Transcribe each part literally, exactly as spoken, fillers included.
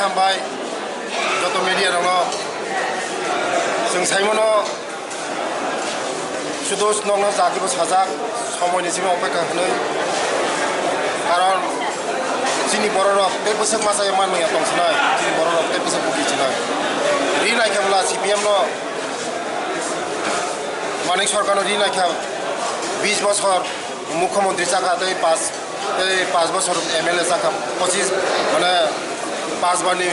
Hambai, joto media rokno. Chwng saimano sudu nokno jagibo sajak, somoini simi opekha hwnwi. Karon chini bororok tei bwswk masa ya manmaya tongsinai, chini bororok tei bwswk buki sinai. Ri naikha bwla C P M no, Manik Sarkarno ri naikha bis bosor mukhyamantri chakha tei pas Tei panch bochor M L A chakha, pochis, mane, panch barni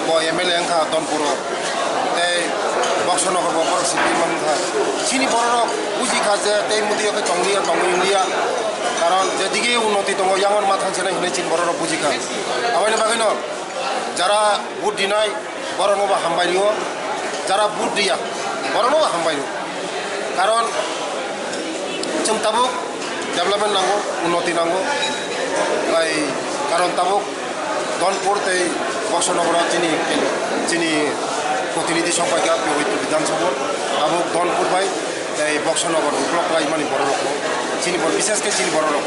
bo M L A wngkha Donpuro. Tei Boksonogor bo borok C P M wngkha. Chini bororok bujikha je tei Modi o khe tonglia, tongwi wnglia. Karon jedige unnoti tongo, yang oro ma thangsinai hinwi chini bororok bujikha. Aboni bagwino jara vote rinai, borokno bo hambai rio, jara vote riya, borokno bo hambai rio. Karon chwng tabuk development nango, unnoti nango. Bai, karon tabuk Donpur tei Boksonogoro chini, chini protinidhi sokpaikha Pabitra Bidhan Sabha, tabuk Donpur bai tei Boksonogor uklok khlaimani bororokno, chini bor-, bishesh khe chini bororok,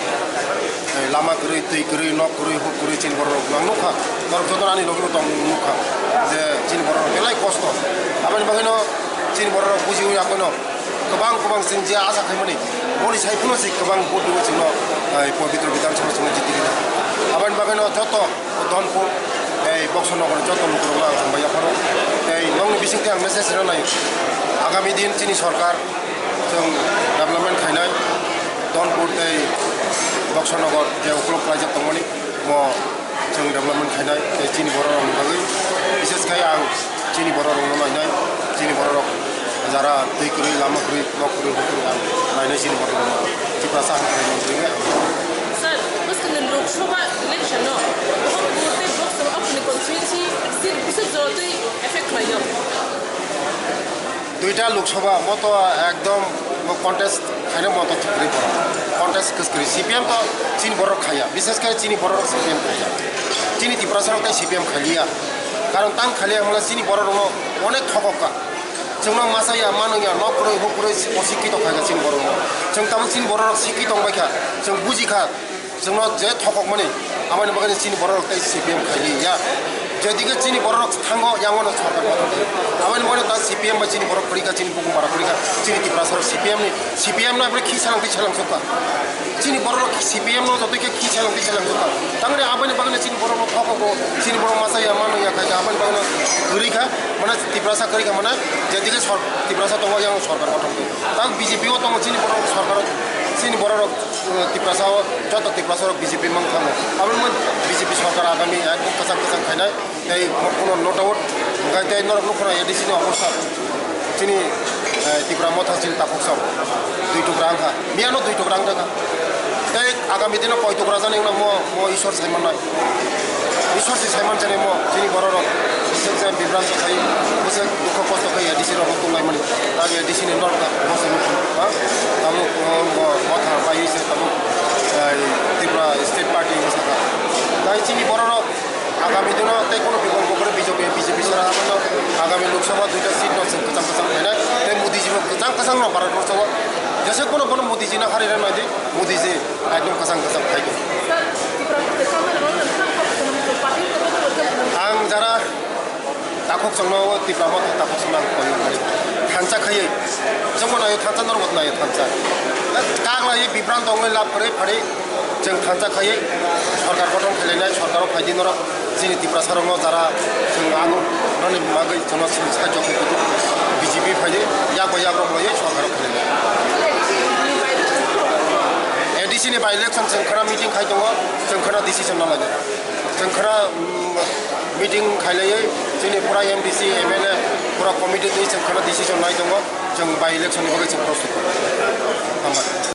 eh, lama kwrwi, twi kwrwi, nok kwrwi, huk kwrwi chini bororok ang nukha. Norok jotono ani logi bo tong nukha je chini bororok belai kosto. Aboni bagwino chini bororok bujiwi akono kwbang kwbang chwng je asa khaimani boni sai phano se kwbang vote rwi chwngno, eh, Pabitra Bidhan Sabha chwngno jiti rina. Aboni bagwino joto Donpur, tei Boksonogor joto lukurokno ang hambai yapharo. Tei nokni bisingtwi ang message rwnai, agami din chini sorkar chwng development khainai, Donpur tei Boksonogor je uklok khlaijak tongmani, mo chwng development khainai, tei chini bororokni bagwi, bishesh khai ang chini bororokno nainai, chini bororok jara twi kwrwi, lama kwrwi, nok kwrwi, huk kwrwi ang nainai chini bororokno. Tiprasa Hamkrai Mantri wngwi ang. Sir, bwskangni Lok Sabha election no bohok vote tei Boksonogor ni constituency seat bwswk jora twi effect khlai o? Duita Lok Sabha mo to ekdom contest khaina mo to thik kwrwi borok. Contest kwrwi C P M to chini borok khaiya, bishesh khe chini borok C P M khaiya. Chini Tiprasa rok tei C P M khaiya. Karon tang khaiya hwnla chini borok rokno onek thokok ka. Chwngno masa ya, mano ya, nok kwrwi, huk kwrwi, o sikki tong kha chini borok rok. Chwng tamo chini borok rok sikki tong bai kha, chwng buji kha, chwngno je thokok mani, aboni bagwi chini borok rok tei C P M khai ya. Jedige chini borok rok thango, yango no sorkar kotor khe. Aboni bagwi ta C P M bai chini borok kwrwi kha, chini bukhung bara kwrwi kha, chini Tiprasa rok C P M ni, C P M no aboni khi salang twi salang sukha. Chini borok rok C P M no joto khe khi salang twi salang sukha. Tangri aboni bagwi chini borok rok thokok, chini borok masa ya, mano ya khai, aboni bagwi kwrwi kha. Mane Tiprasa kwrwi kha mane, jedige sor-, Tiprasa tongo yang sorkar kothom khe. Tang B J P o tongo chini borok sorkar, chini borok rok, eh, Tiprasa o, joto Tiprasa rok B J P mang thango. Aboni mane B J P sorkar agami ekdom kwchang kwchang khainai. Tei kuno no doubt, hwnkhe tei norok nukho A D C ni obostha. Chini, eh, Tipra Motha chini takhuk sam. Dui tukra wngkha. Miyano dui tukra wngkha. Tei agami dino koi tukra jani wngno mo, mo Isor sai mannai. Isor si sai man jani mo, chini borok rok. Bwswk se bibranto khai, bwswk dukho kosto khai A D C rok tonglaimani. Tei A D C ni norok ta, mo se nukho, ha? Tabuk, o, mo, Motha bai se tabuk, eh, Tripura State Party wngkha. Tei chini borok rok, agami dino tei kono bikolpo kwrwi B J P, B J P sara ano agami Lok Sabha duita seat no chwng kwchang kwchang khainai. Tei Modi ji bo kwchang kwchang no Bharat borso o. Jesa kono bono Modi ji no hari rwnai di, Modi ji ekdom kwchang kwchang khai di. Ang jara takhuk chwngno o Tipra Motha takhuk chwngno ang koi kari. Thansa khaiwi. Chwngbo naio thansa, norokbo naio thansa. Kak lai bibranto wngwi lab kwrwi phari. Chwng thansa khaiwi sorkar gotong khlainai, sorkaro phaidi norok chini Tiprasa rokno jara chwng ano noni bagwi chwngno chwng sahajyo khlai kutu B J P phaidi yak bai yak rok laiwi sorkaro khlainai. A D C ni by election chwng khana meeting khai tongo, chwng khana decision na lainai. Chwng khana, mm, meeting khailaiwi chini pura M D C, M L A, pura committee twi chwng khana decision nai tongo, chwng by election ni bagwi chwng prostut. Hambai.